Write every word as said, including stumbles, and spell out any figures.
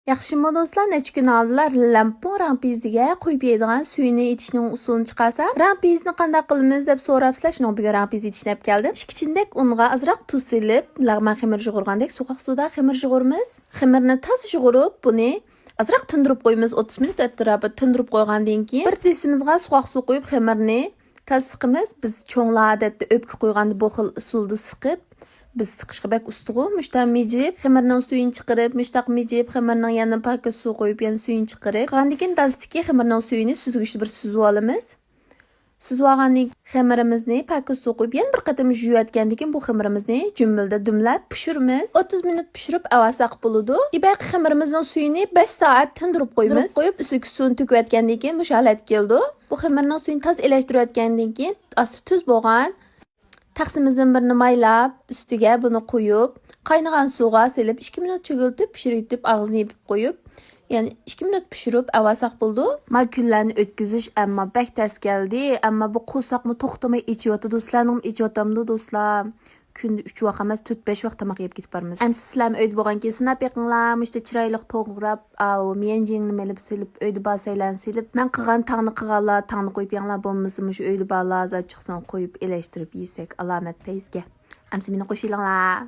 ياخشىمۇ دوستلار، نەچچە كۈن ئالدىلار لەمپۇڭ رەڭ پېزىگە قويۇپ يەيدىغان سۈيىنى ئېتىشنىڭ ئۇسۇلىنى چىقارسام، رەڭ پېزىنى قانداق قىلىمىز دەپ سوراپسىلەر، شۇنىڭ بۈگۈن رەڭ پېزى ئېتىشنى ئەپ كەلدىم. ئىككى چىندەك ئۇنغا ئازراق تۇز سېلىپ، لەغمەن خېمىر يۇغۇرغاندەك سوغۇق سۇدا خېمىر يۇغۇرىمىز. خېمىرنى تازا يۇغۇرۇپ، بۇنى ئازراق تىندۇرۇپ قويىمىز، ئوتتۇز مىنۇت ئەتراپىدا تىندۇرۇپ قويغاندىن كېيىن، بىر دېسىمىزغا سوغۇق سۇ قۇيۇپ، خېمىرنى تاز سىقىمىز. بىز چوڭلار ئادەتتە ئۆپكە قويغاندا بۇ خىل ئۇسۇلدا سىقىپ، بىز سىقىشقا بەك ئۇستىغۇ. مۇشتا مىجىپ، خېمىرنىڭ سۈيىنى چىقىرىپ، مۇشتاق مىجىپ، خېمىرنىڭ يەنە پاكىز سۇ قويۇپ، يەنە سۈيىنى چىقىرىپ، قىلغاندىن كېيىن داستىكى خېمىرنىڭ سۈيىنى سۈزگۈچتە بىر سۈزۈۋالىمىز. سۈزۈۋالغاندىن كېيىن خېمىرىمىزنى پاكىز سۇ قويۇپ، يەنە بىر قېتىم يۇيۇۋەتكەندىن كېيىن، بۇ خېمىرىمىزنى جۈمبۈلدە دۈملەپ پىشۇرىمىز. ئوتتۇز مىنۇت پىشۇرۇپ ئەۋەتسەك بولىدۇ. بايىقى خېمىرىمىزنىڭ سۈيىنى بەش سائەت تىندۇرۇپ قويىمىز. قويۇپ، ئۈستىدىكى سۇنى تۆكۈۋەتكەندىن كېيىن مۇشۇ ھالەتكە كېلىدۇ. بۇ خېمىرنىڭ سۈيىنى تازا ئېلەشتۈرۈۋەتكەندىن كېيىن، ئاستى تۈز بولغان تەخسىمىزدىن بىرنى مايلاپ، ئۈستىگە بۇنى قويۇپ، قاينىغان سۇغا سېلىپ، ئىككى مىنۇت چۆگۈلىتىپ، پىشۇرۇۋېتىپ، ئاغزىنى يېپىپ قويۇپ، يەنى ئىككى مىنۇت پىشۇرۇپ ئەۋەتسەك بولىدۇ. ما كۈنلەرنى ئۆتكۈزۈش ئەمما بەك تەس كەلدى. ئەمما بۇ قورساقمۇ توختىماي ئېچىۋاتىدۇ. سىلەرنىڭمۇ ئېچىۋاتامدۇ، دوستلار؟ كۈندە ئۈچ ۋاق ئەمەس، تۆت، بەش ۋاق تاماق يەپ كېتىپ بارىمىز. ئەمسە سىلەرمۇ ئۆيدە بولغان كېيىن سىناپ بېقىڭلار. مۇشۇ چىرايلىق توغراپ، ئاۋۇ ميەنجىڭنى مېلىپ سېلىپ، ئۆيدە بار سەيلەرنى سېلىپ، مەن قىلغان تاڭنى قىلغانلار، تاڭنى قويۇپ يەڭلار، بولمىسا مۇشۇ ئۆيدە بارلار، زادى چىقسۇن، قويۇپ ئېلەشتۈرۈپ يېسەك، ئالامەت پەيزگە. ئەمسە مېنى قوشۇۋېلىڭلار.